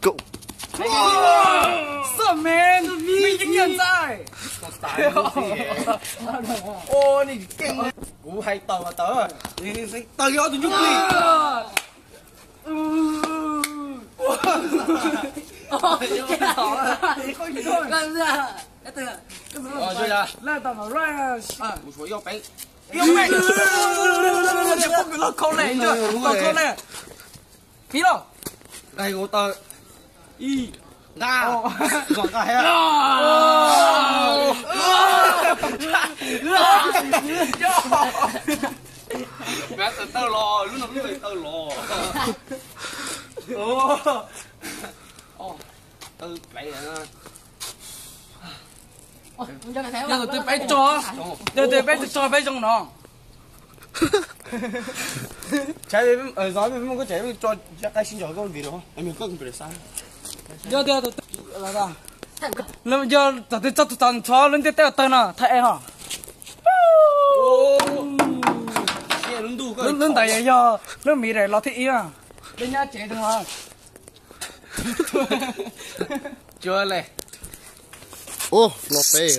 Go. What's up, man? Me, you can die. Ua, nws keej. Kuv hais tawm mas tawm. Tawm yog tus ntsuj plig. Mus suav yog peb. Ib los, nqaij kuv tawm. Ib, nqa, zom nqa hia. Tawm los, lub no lub tawm los. Tawm plev. Yog tus twg peb tso, yog tus twg peb tso peb zoo no. Zov peb muaj koj tseem tso qab sib ntso koj video. Yog tias, yog thaum twg tso tus txav ntxhov lub ntiaj teb tawg no thaij es ho. Lub ntawd yog lub miv daim los thib ib. Peb nyab tsev tus no. Ua los peb.